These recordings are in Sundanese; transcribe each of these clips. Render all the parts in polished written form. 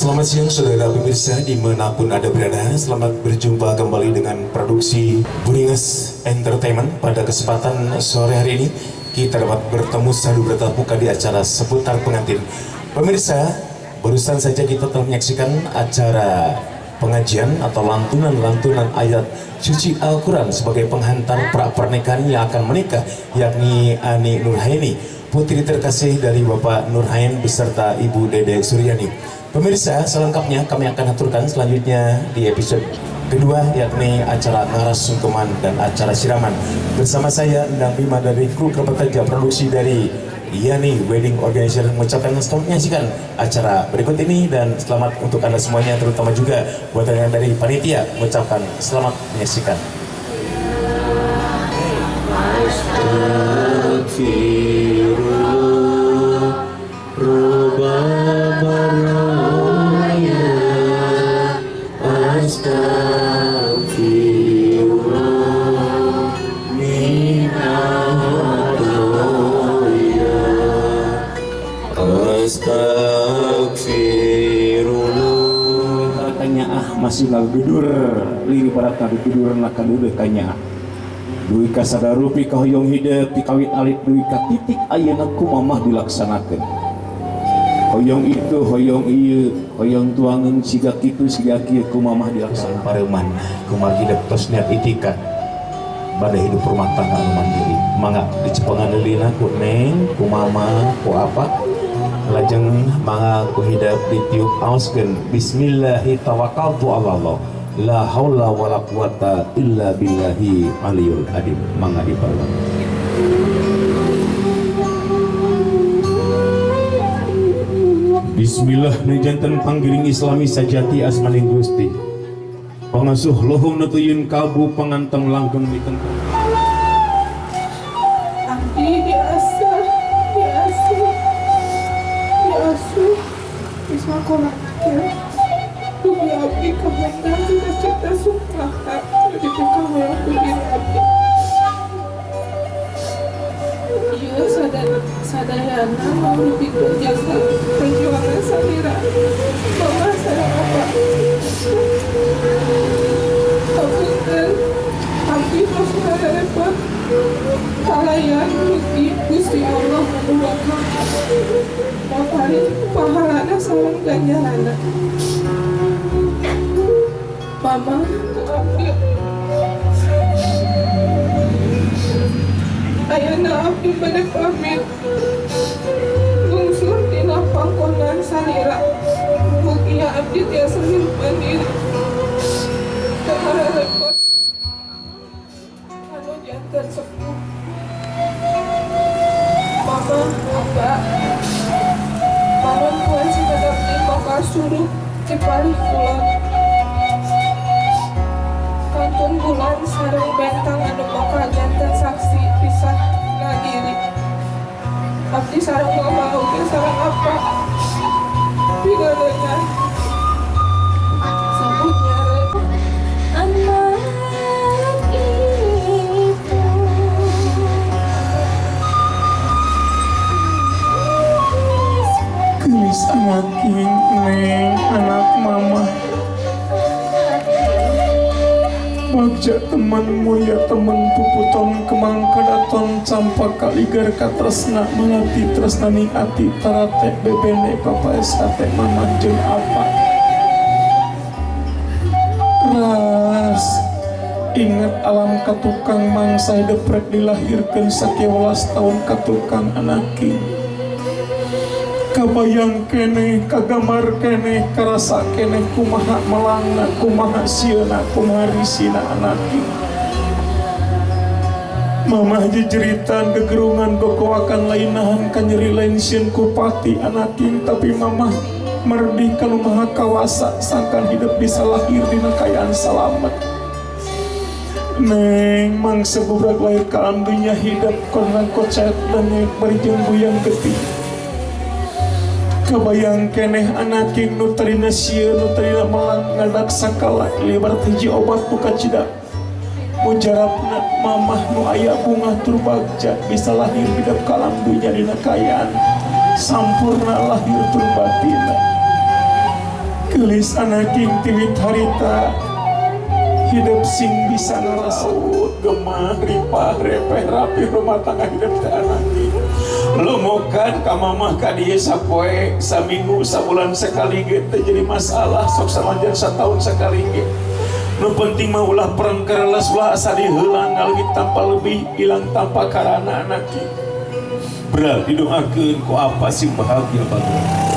Selamat siang, saudara pemirsa dimanapun Anda berada. Selamat berjumpa kembali dengan produksi Buringas Entertainment. Pada kesempatan sore hari ini kita dapat bertemu sadu bertatap muka di acara seputar pengantin. Pemirsa, barusan saja kita telah menyaksikan acara pengajian atau lantunan-lantunan ayat suci Al-Quran sebagai penghantar pra pernikahan yang akan menikah, yakni Ani Nurhaini, putri terkasih dari Bapak Nurhain beserta Ibu Dede Suryani. Pemirsa, selengkapnya kami akan aturkan selanjutnya di episode kedua, yakni acara ngaras sungkeman dan acara siraman. Bersama saya, Endang Bima, dari kru Kerabat produksi dari Yani Wedding Organizer, mengucapkan selamat menyaksikan acara berikut ini dan selamat untuk Anda semuanya, terutama juga buat yang dari panitia, mengucapkan selamat menyaksikan. Astaghfirullah Robbal baraya. Astaghfirullah min khotoya. Astaghfirullah. Tanya ah, masih ngagedur liri pada ngagedur na kadude kanyaah duwi ka sadarupi kahoyong hidep ti kawit alit duwi ka titik ayeuna ku mamah dilaksanakeun. Hoyong itu, hoyong ieu, hoyong tuangeun siga kitu siga kieu, ku mamah dilaksanakeun. Pareuman kumargi hidep tos niat itikad pada hidup rumah tangga anu mandiri, mangga dicepengan lilina ku neng, ku mama, ku apa. Lajeng mangga ku hidep ditiup aoskeun bismillahi tawakkaltu ala Allah, la haula wala quwata illa billahi aliyul adim. Mangga dipareuman. Bismillah nu janten panggiring islami sajati asmaning Gusti pangasuh lohong nutuyun kalbu panganteng langgeng mitengkung. Abdi diasah, diasuh, diasuh di sekolah. Dugi abdi kabeunang cita-cita sukaha nu dipikahoyong ku diri abdi. Ieu sadayana mau dipikeun jasa perjuangan salira mama sareng apa. Hapunten abdi tos ngarepot kalayan mugi Gusti Allah anu Maha Mapari pahalana sareng ganjarana. Mama ke abdi, ayeuna abdi bade pamit lungsur tina pangkonan salira. Mugia abdi tiasa hirupan diri teu repot anu janten sepuh. Mama, Abah, panonpuan sifat abdi bakal suruh Cipalih Kulon. Kantun bulan sareng bentang anu bakal janten saksi pisah diri abdi sareng mama oge sareng apa pigadanya sabut nyare. Anak ibu. Gelis anak neng, anak mama. Bagja teman mulia teman puputon kemang kadaton campaka ligar katresna melati tresnaning ati tarate bebene papa SHT mama jeung apa. Ras ingat alam katukang mangsa hidup rek dilahirkeun sakieulas tahun katukang anaki. Kabayang keneh, kagambar keneh, karasa keneh kumaha melangna, kumaha sieuna, kumaha risina anaki. Mamah jejeritan gegerungan gokoakan lain nahan kanyeri lain sieun kupati anaki, tapi mamah merdih kanu maha kawasa sangkan hidup bisa lahir dina kaayaan salamet. Neng mangsa gubrak lahir ka alam dunya hidup konang kocet dan bari jeung buyang getih. Kabayang keneh anaking nu tarina sieun nu tarina melang ngadak sakala libar hiji obat nu kacida mujarabna mamah nu aya bunga tur bagja bisa lahir hidup ka alam dunya dina kaayaan sampurna lahir tur batinna. Gelis anaking tiwit harita hidup sing bisa ngarasa gemah ripah repeh rapi rumah tangga hidup teh anaking. Lumokan ka mamah ka dieu sapoe saminggu sabulan sekali ge teu jadi masalah, sok samajan satahun sekali ge. Nu penting mah ulah perang kerelas, ulah asa diheulang ngaleungit tanpa lebih hilang tanpa karana anaki. Berat didoakeun ku apa sing bahagia bagus.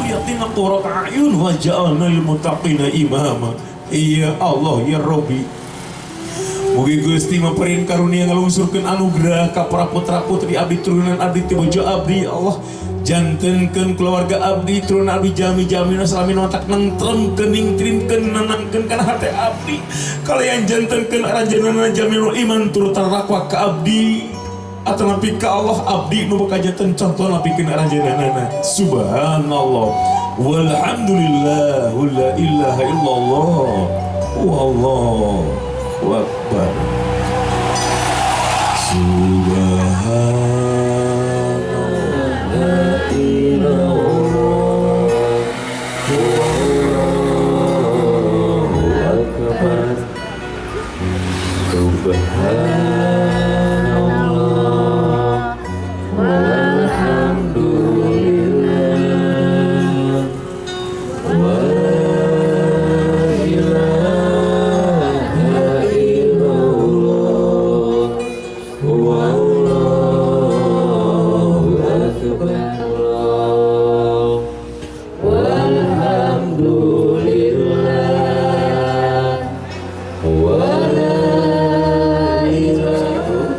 Yatina qurrata a'yun wa ja'alna lil muttaqina imama. Ya Allah ya Rabbi. Mugi Gusti maperin karunia ngalungsurkeun anugerah ka para putra putri abdi turunan abdi ti bojo abdi ya Allah. Jantenkeun keluarga abdi turunan abdi jami-jamina salami otak nengtrem kening trimkeun nenangkeun kana hate abdi. Kalian jantenkeun aranjeunna jami nu iman turut tarakwa ka abdi atanapi ka Allah abdi nu bakal janten contoh napikeun aranjeunna. Subhanallah walhamdulillah wala ilaha illallah wallahu akbar. Subhanallah akbar. Subhanallah walhamdulillah wa la ilaha illallah wallahu akbar. Walhamdulillah wa la ilaha.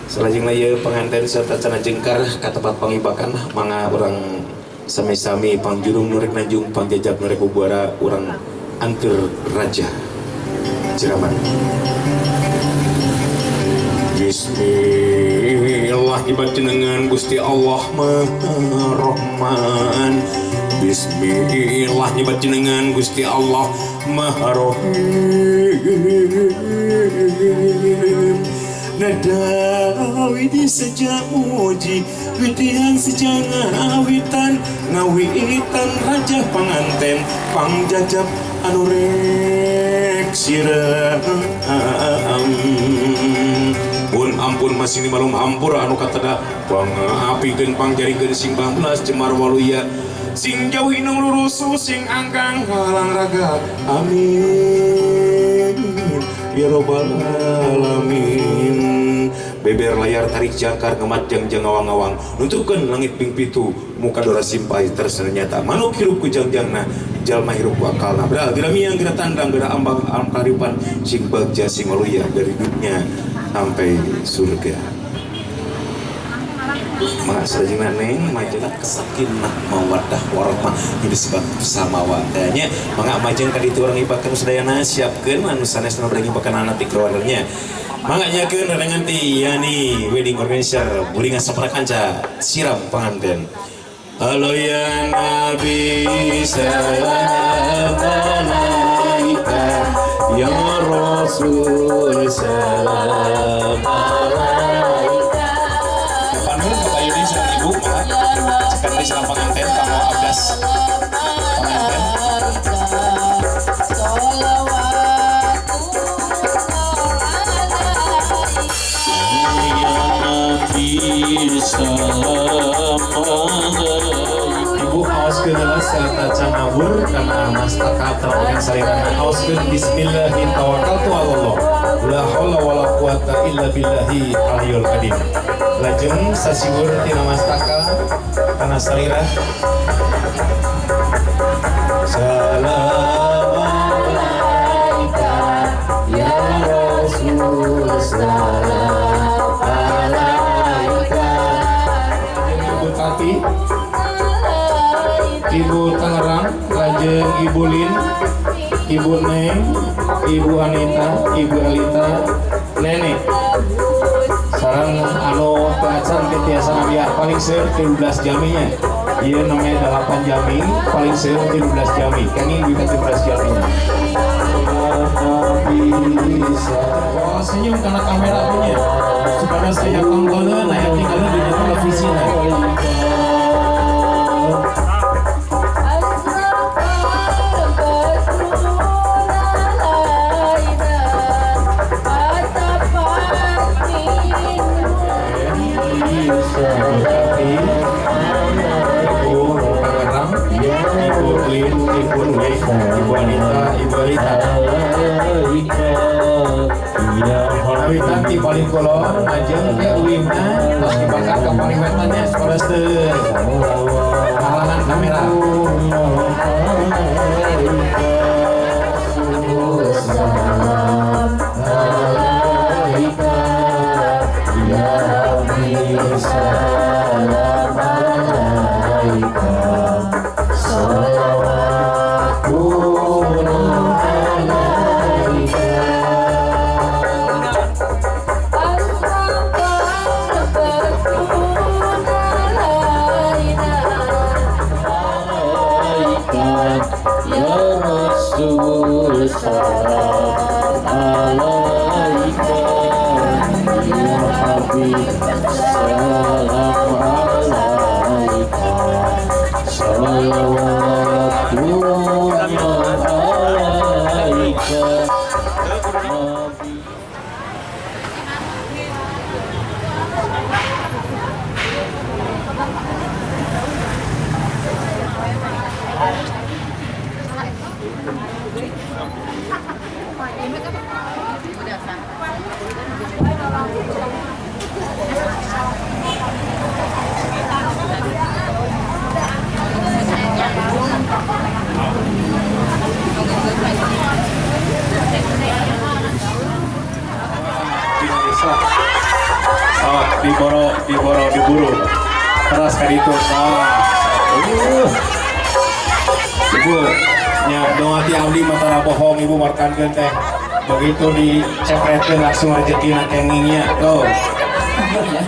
Salajengna ieu panganten serta cana jengkar ka tempat pangibakan mangga urang sami-sami pangjurung nu rek najung pangjajab nu rek bubuara urang anteur raja Jeraman. Bismillah dibaca Gusti Allah Maha Rahman. Bismillah dibaca Gusti Allah Maha Rahim. Nada widi sejak muji widian sejak ngawitan ngawitan raja panganten pangjajab anu rek siram. Pun ampun masih malum ampura anu katada pangapikeun pangjaringkeun sing banglas jemar waluya sing jauh inung lurusu sing angkang halang raga. Amin ya robbal alamin. Beber layar tarik jangkar ngemat jang-jang ngawang-ngawang nuntukeun langit ping pitu muka dora simpai tersenyata manuk hirup ku jangjangna jalma hirup ku akalna beral diramiang geura tandang geura ambang alam karipan sing bagja sing waluya dari dunia sampai surga. Maka salajengna neng majalah sakinah mawaddah warahmah nu disebut samawadanya. Mangga majeng ka ditu urang ibakeun sadayana siapkeun anu sanesna bade ngibakeun anak ti keluarganya. Mangga nyakeun dengan ti Yani wedding organizer Buringa Saprakanca siram panganten. Halo ya Nabi salam alaika ya Rasul salam alaika. Panul Bapak Yudi sareng Ibu mangga cekat di sareng panganten kamu abdas panganten. Ibu aoskeun heula sarta can ngawur kana mastaka terang salirana aoskeun bismillahi tawakkaltu ala Allah la haula wala quwata illa billahi aliyul azim. Lajeng sasiwur tina mastaka kana salira. Salam alaika ya Rasul salam alaika. Ibu Tati, Ibu Tangerang, lajeng Ibu Lin, Ibu Neng, Ibu Anita, Ibu Alita, Nenek. Sareng anu teu acan teu tiasa ngabiar paling seueur 13 jaminya. Ieu namanya 8 jami, paling seueur 13 jami. Kenging duit 13 jami. Oh, senyum karena kamera punya. Supaya saya tontonan, aya tinggalnya di televisi. Ulin, Ibu Nui, Ibu Anita, Ibu Alita. Kawitan ti paling kulon, majeng ke ulinna, tos dibakar ke paling wetannya, sekolah teu halangan kamera. Ya Rasul salam alaika, ya Habib salam alaika, salawatullah alaika. Oh, diboro diboro diburu keras kan itu. Ibu nya doa ti abdi mah tara bohong ibu markankeun teh begitu dicepretkeun langsung rezekina kengingnya tuh ya.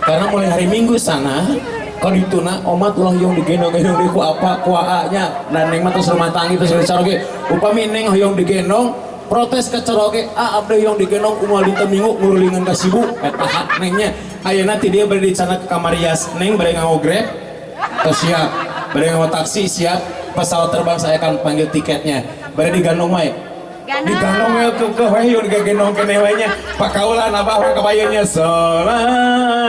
Karena mulai hari Minggu sana kalau dituna omat ulah hoyong digendong-gendong deui ku apa ku aa nya dan neng mah tos rumah tangga tos caroge upami neng hoyong digendong protes ke caroge a abdi hoyong digendong kumaha dinten Minggu ngurulingan ka sibu eta hak nengnya. Ayeuna ti dia bade dicana ke kamar rias neng bade nganggo Grab tos siap, bade nganggo taksi siap, pesawat terbang saya akan panggil tiketnya, bade digandong mae digandong we keukeuh we yeuh digendong keneh we nya pakaulan abah mah kabayeunya salatun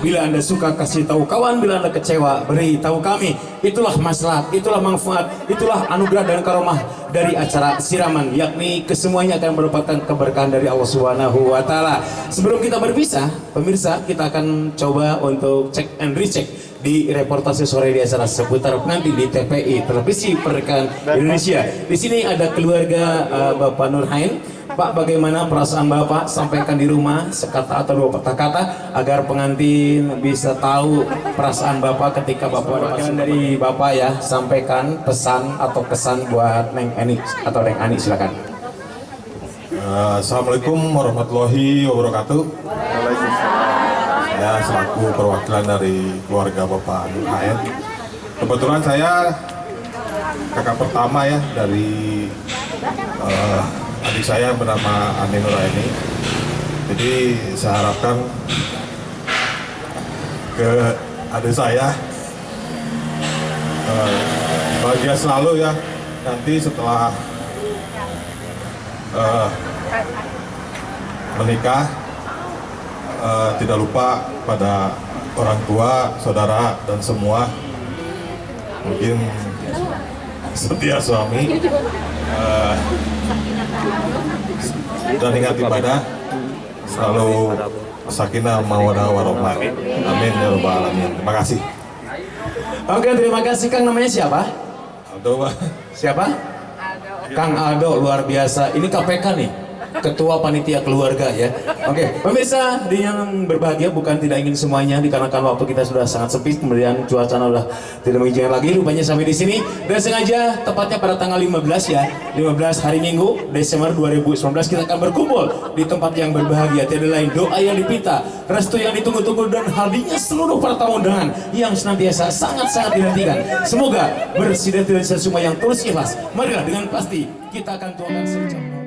Bila Anda suka kasih tahu kawan, bila Anda kecewa beri tahu kami. Itulah maslahat, itulah manfaat, itulah anugerah dan karomah dari acara siraman, yakni kesemuanya akan merupakan keberkahan dari Allah Subhanahu wa taala. Sebelum kita berpisah, pemirsa, kita akan coba untuk cek and recheck di reportase sore di acara seputar pengantin di TPI Televisi Pernikahan Indonesia. Di sini ada keluarga Bapak Nurhain. Pak, bagaimana perasaan Bapak? Sampaikan di rumah sekata atau dua patah kata agar pengantin bisa tahu perasaan Bapak ketika Bapak perwakilan dari Bapak ya, sampaikan pesan atau kesan buat Neng Eni atau Neng Ani, silakan. Assalamualaikum warahmatullahi wabarakatuh. Saya selaku perwakilan dari keluarga Bapak Nurhain. Kebetulan saya kakak pertama ya dari adik saya yang bernama Ani Nuraini. Jadi saya harapkan ke adik saya bahagia selalu ya nanti setelah menikah, tidak lupa pada orang tua, saudara, dan semua. Mungkin setia suami, dan ingat ibadah, selalu sakinah mawaddah warahmah. Amin ya rabbal alamin. Terima kasih. Oke, terima kasih Kang. Namanya siapa? Aldo, Pak. Siapa? Aldo. Kang Aldo, luar biasa. Ini KPK nih, Ketua Panitia Keluarga ya. Oke, pemirsa di yang berbahagia, bukan tidak ingin semuanya dikarenakan waktu kita sudah sangat sempit, kemudian cuaca sudah tidak mengizinkan lagi. Rupanya sampai di sini dan sengaja tepatnya pada tanggal 15 ya, 15 hari Minggu Desember 2019 kita akan berkumpul di tempat yang berbahagia. Tiada lain doa yang dipinta, restu yang ditunggu-tunggu, dan hadirnya seluruh para tamu undangan yang senantiasa sangat-sangat dinantikan. Semoga bersih dan tidak semua yang tulus ikhlas. Marilah dengan pasti kita akan tuangkan secap.